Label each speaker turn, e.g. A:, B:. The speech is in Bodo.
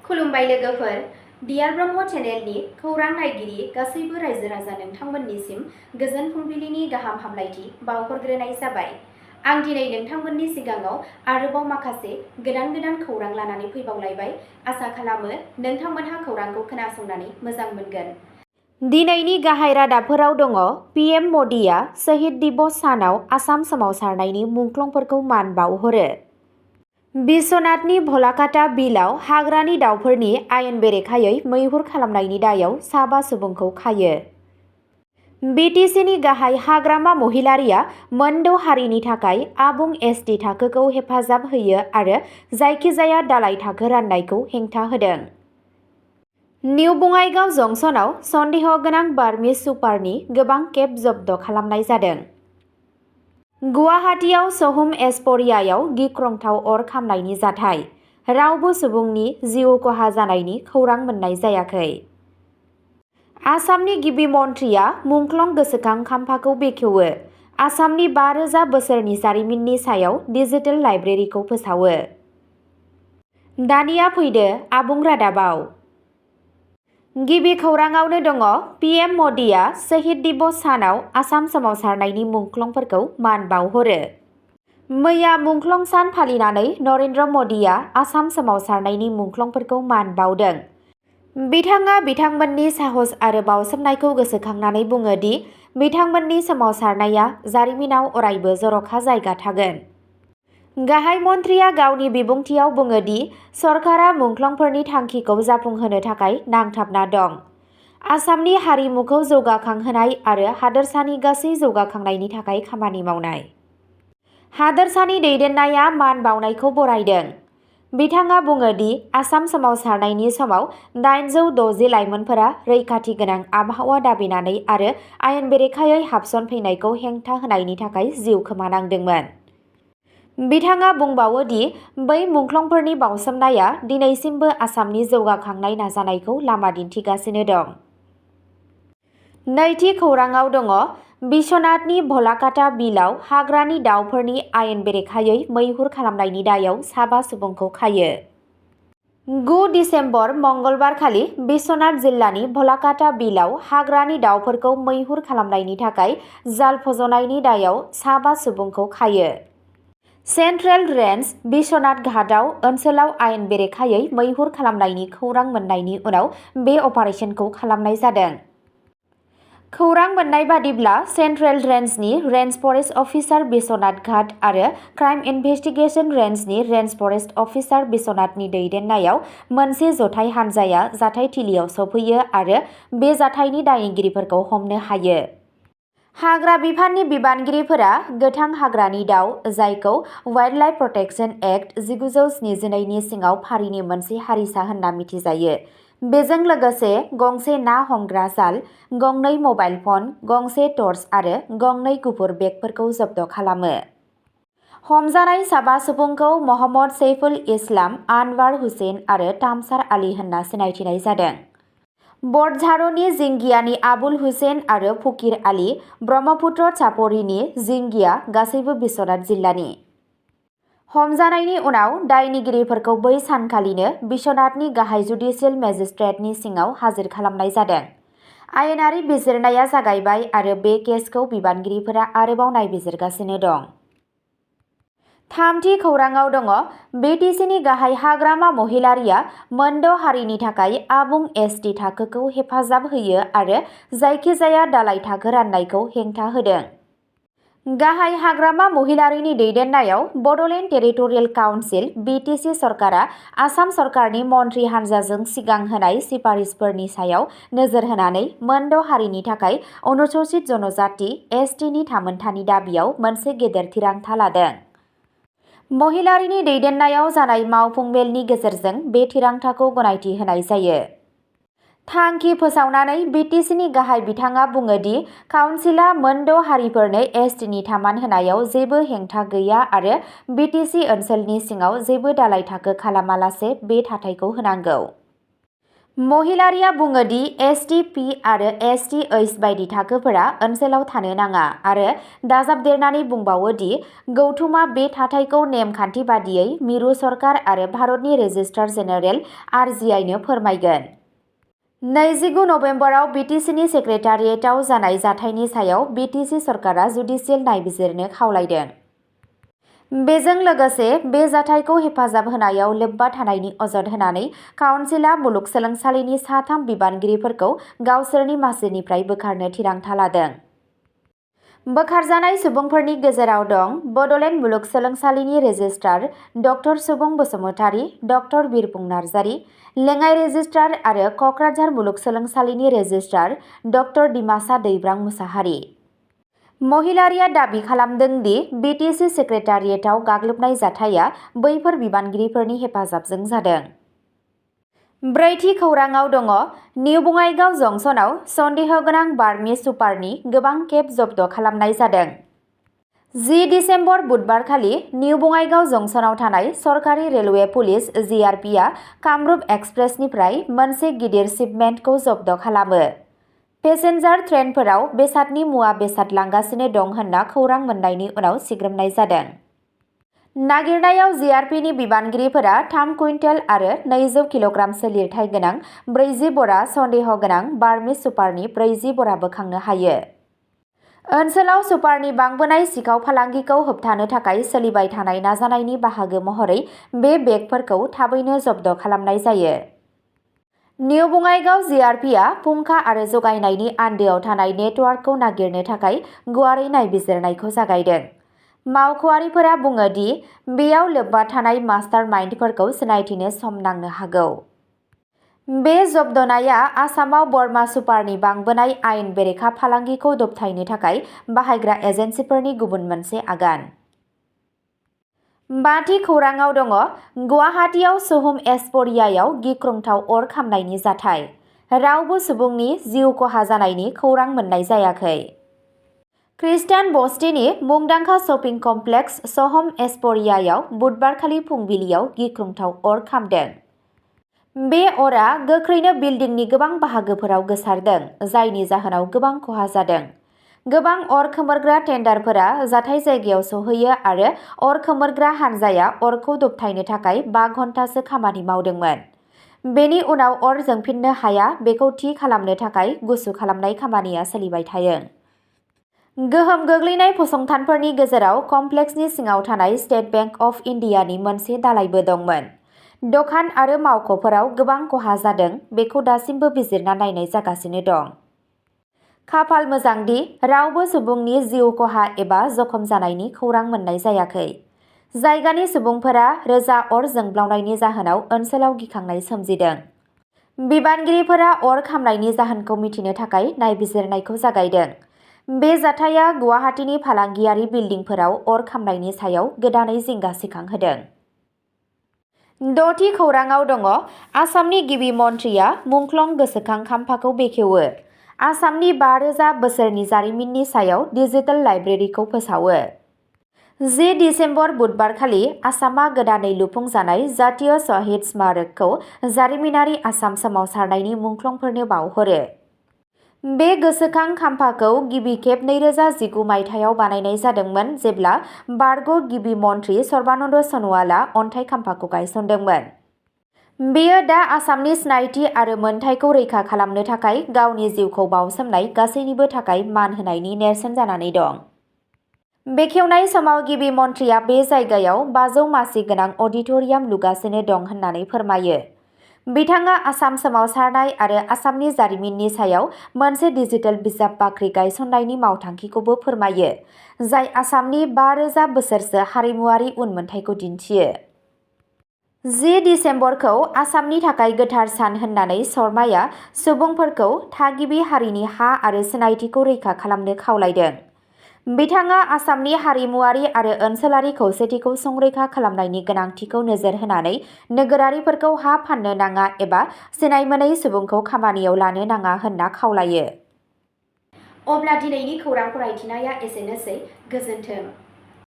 A: खुलुमबाय लोगोफोर, डियार ब्रह्म चेनेलनि खौरां नायगिरि गासैबो रायजो राजा नोंथांमोननिसिम गोजोन फुंबिलिनि गाहाम हामलायथि बावहरग्रोनाय जाबाय। आं दिनै नोंथांमोननि सिगाङाव आरोबाव माखासे गोदान खौरां लानानै फैबावलायबाय। आसा खालामो नोंथांमोनहा खौरांखौ खोनासंनानै मोजां मोनगोन। दिनैनि गाहाय रादाबफोराव दङ पीएम मदिया शहीद दिवस सानाव आसाम सोमावसारनायनि मुंख्लंफोरखौ मान बावहरो। बिश्वनाथनि भलाकाटा बिलआव हाग्रानि दावफोरनि आयेन बेरेखायै मैहुर खालामनायनि दायाव 7 सुबुंखौ खायो। BTCनि गाहाय हाग्रामा महिलारिया मोनद' हारिनि थाखाय आबुं एसटि थाखोखौ हेफाजाब होयो आरो जायखिजाया दालाय थाखो राननायखौ हेंथा होदों। निउ बङाइगाव जंक्शनआव सन्देह गोनां बार्मिज सुपारनि गोबां केब जब्द खालामनाय जादों। गुवाहाटीआव सहुम एस्परियायाव गिख्रंथाव अर खामनायनि जाथाय। रावबो सुबुंनि जिउ खहा जानायनि खौरां मोननाय जायाखै। आसामनि गिबि मन्थ्रिया मुंख्लं गोसोखां खाम्फाखौ बेखेवो। आसामनि 5000 बोसोरनि जारिमिननि सायाव डिजिटेल लाइब्रेरिखौ फोसावो। दानिया फैदो आबुं रादाबाव। गिबि खौराङावनो दङ पीएम मदिया शहीद दिवस सानाव आसाम सोमावसारनायनि मुंख्लंफोरखौ मान बावहरो। मैया मुंख्लं सान फालिनानै नरेन्द्र मदिया आसाम सोमावसारनायनि मुंख्लंफोरखौ मान बावदों। बिथाङा बिथांमोननि साहस आरो बावसोमनायखौ गोसोखांनानै बुङो दि बिथांमोननि सोमावसारनाया जारिमिनाव अरायबो जर'खा जायगा थागोन। गाहाय मन्थ्रिया गावनि बिबुंथियाव बुङो दि सरकारा मुंख्लंफोरनि थांखिखौ जाफुंहोनो थाखाय नांथाबना दं। आसामनि हारिमुखौ जौगाखांहोनाय आरो हादोरसानि गासै जौगाखांनायनि थाखाय खामानि मावनाय। हादोरसानि दैदेननाया मान बावनायखौ बरायदों। बिथाङा बुङो दि आसाम सोमावसारनायनि समाव 860 लाइमोनफोरा रैखाथि गोनां आबहावा दाबिनानै आरो आयेन बेरेखायै हाबसनफैनायखौ हेंथा होनायनि थाखाय जिउ खोमानांदोंमोन। बिथाङा बुंबावो दि बै मुंख्लंफोरनि बावसोमनाया दिनैसिमबो आसामनि जौगाखांनाय नाजानायखौ लामा दिन्थिगासिनो दं। नैथि खौराङाव दङ बिश्वनाथनि भलाकाटा बिलआव हाग्रानि दावफोरनि आयेन बेरेखायै मैहुर खालामनायनि दायाव 7 सुबुंखौ खायो। 9 दिसेम्बर मंगलबारखालि बिश्वनाथ जिल्लानि भलाकाटा बिलआव हाग्रानि दावफोरखौ मैहुर खालामनायनि थाखाय जाल फज'नायनि दायाव 7 सुबुंखौ खायो। सेन्ट्रेल रेन्ज बिश्वनाथ घाटआव ओनसोलाव आयेन बेरेखायै मैहुर खालामनायनि खौरां मोननायनि उनाव बे अपारेसनखौ खालामनाय जादों। खौरां मोननाय बादिब्ला सेन्ट्रेल रेन्जनि range forest officer Biswanath Ghat आरो क्राइम इनभेस्टिगेशन रेन्जनि रेन्ज फरेस्ट अफिसार बिश्वनाथनि दैदेननायाव मोनसे जथाय हान्जाया जाथायथिलियाव सौफैयो आरो बे जाथायनि दायनिगिरिफोरखौ हमनो हायो। हाग्रा बिफाननि बिबानगिरिफोरा गोथां हाग्रानि दाव, जायखौ वाइल्डलाइफ प्रटेक्शन एक्ट 1972 नि सिङाव फारिनि मोनसे हारिसा होनना मिथिजायो, बेजों लोगोसे गंसे ना हमग्रा जाल, गंनै मबाइल फन, गंसे टर्च आरो गंनै गुफुर बेगफोरखौ जब्द खालामो। हमजानाय 7 सुबुंखौ महम्मद सैफुल इस्लाम, आनवार हुसैन आरो तामसार आली होनना सिनायथिनाय जादों। बडझारनि जिंगियानि आबुल हुसैन आरो फकीर आली, ब्रह्मपुत्र चापरिनि जिंगिया गासैबो बिश्वनाथ जिल्लानि। हमजानायनि उनाव दायनिगिरिफोरखौ बै सानखालिनो बिश्वनाथनि गाहाय जुडिसियेल मेजिस्ट्रेटनि सिङाव हाजिर खालामनाय जादों। आयेनारि बिजिरनाया जागायबाय आरो बे केसखौ बिबानगिरिफोरा आरोबाव नायबिजिरगासिनो दं। थामथि खौराङाव दङ BTCनि गाहाय हाग्रामा महिलारिया मोनद' हारिनि थाखाय आबुं एसटि थाखोखौ हेफाजाब होयो आरो जायखिजाया दालाय थाखो राननायखौ हेंथा होदों। गाहाय हाग्रामा महिलारिनि दैदेननायाव बड'लेण्ड टेरिटरियेल काउन्सिल BTC सरकारा आसाम सरकारनि मन्थ्रि हान्जाजों सिगां होनाय सिफारिसफोरनि सायाव नोजोर होनानै मोनद' हारिनि थाखाय अनुसूचित जनजाति (ST) नि थामोनथानि दाबियाव मोनसे गेदेर थिरांथा लादों। महिलारिनि दैदेननायाव जानाय मावफुं मेलनि गेजेरजों बे थिरांथाखौ गनायथि होनाय जायो। थांखि फोसावनानै BTCनि गाहाय बिथाङा बुङो दि काउन्सिलआ मोनद' हारिफोरनो STनि थामान होनायाव जेबो हेंथा गैया आरो BTC ओनसोलनि सिङाव जेबो दालाय थाखो खालामालासे बे थाथायखौ होनांगौ। महिलारिया बुङो दि एसटि पि आरो एसटि ओइस बायदि थाखोफोरा ओनसोलाव थानो नाङा आरो दाजाबदेरनानै बुंबावो दि गौथुमा बे थाथायखौ नेमखान्थि बादियै मिरु सरकार आरो भारतनि रेजिस्ट्रार जेनेरेल आरजिआइनो फोरमायगोन। 29 नबेम्बराव बिटिसिनि सेक्रेटारियेटआव जानाय जाथायनि सायाव बिटिसि सरकारा जुडिसियेल नायबिजिरनो खावलायदों। बेजों लोगोसे बे जाथायखौ हेफाजाब होनायाव लोब्बा थानायनि अजद होनानै काउन्सिलआ मुलुगसोलोंसालिनि सा 3 बिबानगिरिफोरखौ गावसोरनि मासिनिफ्राय बोखारनो थिरांथा लादों। बोखारजानाय सुबुंफोरनि गेजेराव दं बडलेण्ड मुलुगसोलोंसालिनि रेजिस्ट्रार ड सुबुं बसुमतारी, ड बिरपुं नार्जारी, लेङाइ रेजिस्ट्रार आरो कक्राझार मुलुगसोलोंसालिनि रेजिस्ट्रार ड डिमासा दैब्रां मुसाहारि। महिलारिया दाबि खालामदों दि बिटिसि सेक्रेटारियेटआव गाग्लोबनाय जाथाया बैफोर बिबानगिरिफोरनि हेफाजाबजों जादों। ब्रैथि खौराङाव दङ निउ बङाइगाव जंसनआव सन्देहगोनां बार्मी सुपारनि गोबां केब जब्द खालामनाय जादों। 10 दिसेम्बर बुधबारखालि निउ बङाइगाव जंसनआव थानाय सरकारि रेलवे पुलिस जिआरपिआ कामरुप एक्सप्रेसनिफ्राय मोनसे गिदिर शिपमेन्टखौ जब्द खालामो। पेसेन्जार ट्रेनफोराव बेसादनि मुवा बेसाद लांगासिनो दं होनना खौरां मोननायनि उनाव सिग्रोमनाय जादों। नागिरनायाव जिआरपिनि बिबानगिरिफोरा 3 कुइन्टेल आरो 200 किल'ग्रामसो लिरथाय गोनां 40 बरा सन्देह गोनां बार्मी सुपारनि 40 बरा बोखांनो हायो। ओनसोलाव सुपारनि बांबोनाय सिखाव फालांगिखौ होबथानो थाखाय सोलिबाय थानाय नाजानायनि बाहागो महरै बे बेगफोरखौ थाबैनो जब्द खालामनाय जायो। निउ बङाइगाव जिआरपिआ फुंखा आरो जगायनायनि आन्दोआव थानाय नेटवार्कखौ नागिरनो थाखाय गुवारै नायबिजिरनायखौ जागायदों। मावख'आरिफोरा बुङो दि बेयाव लोब्बा थानाय मास्टार माइन्डफोरखौ सिनायथिनो सम नांनो हागौ। बे जब्दनाया आसामाव बर्मा सुपारनि बांबोनाय आयेन बेरेखा फालांगिखौ दबथायनो थाखाय बाहायग्रा एजेन्सिफोरनि गुबुन मोनसे आगान। बाथि खौराङाव दङ गुवाहाटीआव सोहुम एस्प'रियायाव गिख्रंथाव अर खामनायनि जाथाय। रावबो सुबुंनि जिउ खहा जानायनि खौरां मोननाय जायाखै। खृष्टान बस्तिनि मुंदांखा शपिं कमप्लेक्स सोहुम एस्प'रियायाव बुधबारखालि फुंबिलियाव गिख्रंथाव अर खामदों। बे अरा गोख्रैनो बिल्डिंनि गोबां बाहागोफोराव गोसारदों, जायनि जाहोनाव गोबां खहा जादों। गोबां अर खोमोरग्रा टेन्डारफोरा जाथाय जायगायाव सौहैयो आरो अर खोमोरग्रा हानजाया अरखौ दबथायनो थाखाय 5 घन्टासो खामानि मावदोंमोन। बेनि उनाव अर जोंफिननो हाया बेखौ थि खालामनो थाखाय गुसु खालामनाय खामानिया सोलिबाय थायो। गोहोम गोग्लैनाय फसंथानफोरनि गेजेराव कमप्लेक्सनि सिङाव थानाय स्टेट बेंक अफ इन्डियानि मोनसे दालायबो दंमोन। दखान आरो मावख'फोराव गोबां खहा जादों बेखौ दासिमबो बिजिरना नायनाय जागासिनो दं। खाफाल मोजां दि रावबो सुबुंनि जिउ खहा एबा जखम जानायनि खौरां मोननाय जायाखै। जायगानि सुबुंफोरा रोजा अर जोंब्लावनायनि जाहोनाव ओनसोलाव गिखांनाय सोमजिदों। बिबानगिरिफोरा अर खामनायनि जाहोनखौ मिथिनो थाखाय नायबिजिरनायखौ जागायदों। बे जाथाया गुवाहाटीनि फालांगियारि बिल्डिंफोराव अर खामनायनि सायाव गोदानै जिंगा सिखांहोदों। 6थि खौराङाव दङ आसामनि गिबि मन्थ्रिया मुंख्लं गोसोखां खाम्फाखौ बेखेवो। आसामनि 5000 बोसोरनि जारिमिननि सायाव डिजिटेल लाइब्रेरिखौ फोसावो। 10 दिसेम्बर बुधबारखालि आसामआ गोदानै लुफुंजानाय जातीय शहीद स्मारकखौ जारिमिनारि आसाम सोमावसारनायनि मुंख्लंफोरनो बावहरो। बे गोसोखां खाम्फाखौ गिबि खेब 2019 मायथाइयाव बानायनाय जादोंमोन जेब्ला बारग' गिबि मन्थ्रि सर्बानन्द सन'वालआ अन्थाइ खाम्फाखौ गायसनदोंमोन। बेयो दा आसामनि सिनायथि आरो मोनथायखौ रैखा खालामनो थाखाय गावनि जिउखौ बावसोमनाय गासैनिबो थाखाय मान होनायनि नेरसोन जानानै दं। बेखेवनाय समाव गिबि मन्थ्रिया बे जायगायाव 500 मासि गोनां अडिट'रियाम लुगासिनो दं होननानै फोरमायो। बिथाङा आसाम सोमावसारनाय आरो आसामनि जारिमिननि सायाव मोनसे डिजिटेल बिजाब बाख्रि गायसननायनि मावथांखिखौबो फोरमायो, जाय आसामनि 5000 बोसोरसो हारिमुआरि उनमोनथायखौ दिन्थियो। 10 दिसेम्बरखौ आसामनि थाखाय गोथार सान होननानै शर्माया सुबुंफोरखौ थागिबि हारिनि हा आरो सिनायथिखौ रैखा खालामनो खावलायदों। बिथाङा आसामनि हारिमुआरि आरो ओनसोलारि खौसेथिखौ संरैखा खालामनायनि गोनांथिखौ नोजोर होनानै नोगोरारिफोरखौ हा फाननो नाङा एबा सिनायमोनै सुबुंखौ खामानियाव लानो नाङा होनना खावलायो। अब्ला दिनैनि खौरां फरायथिनाया एसेनोसै। गोजोन्थों।